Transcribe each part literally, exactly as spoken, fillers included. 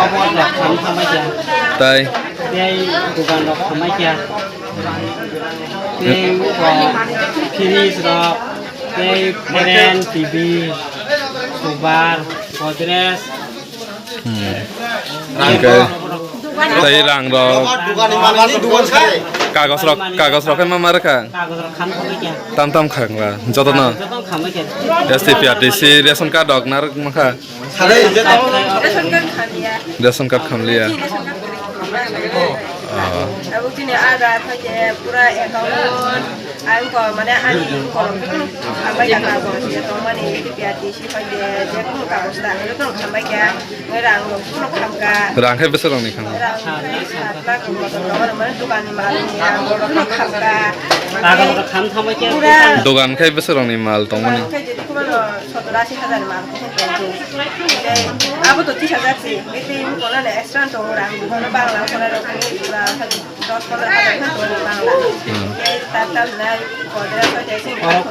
Rok khamai kha. Tai. Tei dugan rok khamai kha. Tei, uh, fridge rok, tei fan, T V, sofa, Godrej. Hmm. Hingke tei rang rok. Dugan ni mama ni dugan sai. Kagos rok, kagos rok ma mar kha. Kagos rok khan khamai kha. Tam tam kha ngla. Joto no. Joto khamai kha. S T P R T C ration card rok nar ma kha. Ration card khamliya. Ration card khamliya. Ration card khamliya. Ah. Abo chini Aadhaar phaikhe pura account ang ko mane ani ko khambai ka ko je to mane P R T C phaikhe je ko ka bosta ang ko khambai ka rang ko ko khamka. Rang khai bwswk rang ni khamka. Rang khai sat lakh ko to mane dukan ni mal ni rang ko khamka. Kagol ko kham thambai khe. Pura. Dukan khai bwswk rang ni mal tong mani. Dukan khai je ko mane Sottor ashi hajar mal khe tong. Abo to tris hajar se, ete imo kono le extra to rang, kono bangla kono rok ni pura dos pondro hajar khe tong bangla. Hmm. Ei ta ta na kodra ko jaise. Oro,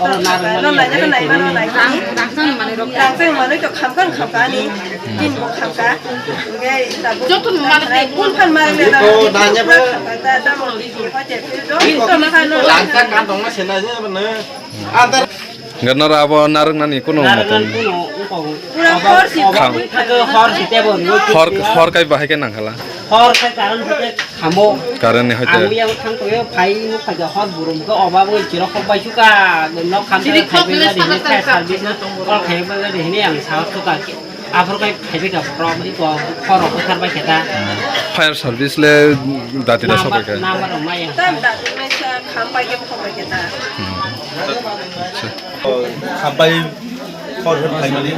oro na rang mani. Nong lai na nai mano nai. Rang, rang sang mani rok. Rang sang mani to kham kan kham kani. Tin bo kham ka. Ngai ta bo. Joto mani de kun phan mani le. Ko nanya ba. Ta ta mo di ho je. To na kan no. Rang sang kan tong na sena je ba na. Antar. Hingke noro abo narwknani kunu Narwknani motom. Kunu wngkok. Pura hor si Kham. Hor si tebo ni. Hor, hor kai bahai khe nangkhala. Hor kai karon hor kai khamo. Karon ni hoite. Ang yang thang toyo phai nuk kha hor burum khe oba bo chiro khok bai suka nok kham. Chiri khok khai ni bai sana ni, khai sal bis na. Kol khai bai ni ang sa suka. Aphuru kai phaibai ka borok, iko khorok bwthar bai khe ta. Fire service le dati da sobai khe. Number rok maya. Tam dati mai sa kham pai khe khok bai khe ta. Hmm. Acha. Kham pai khor khor phaimani.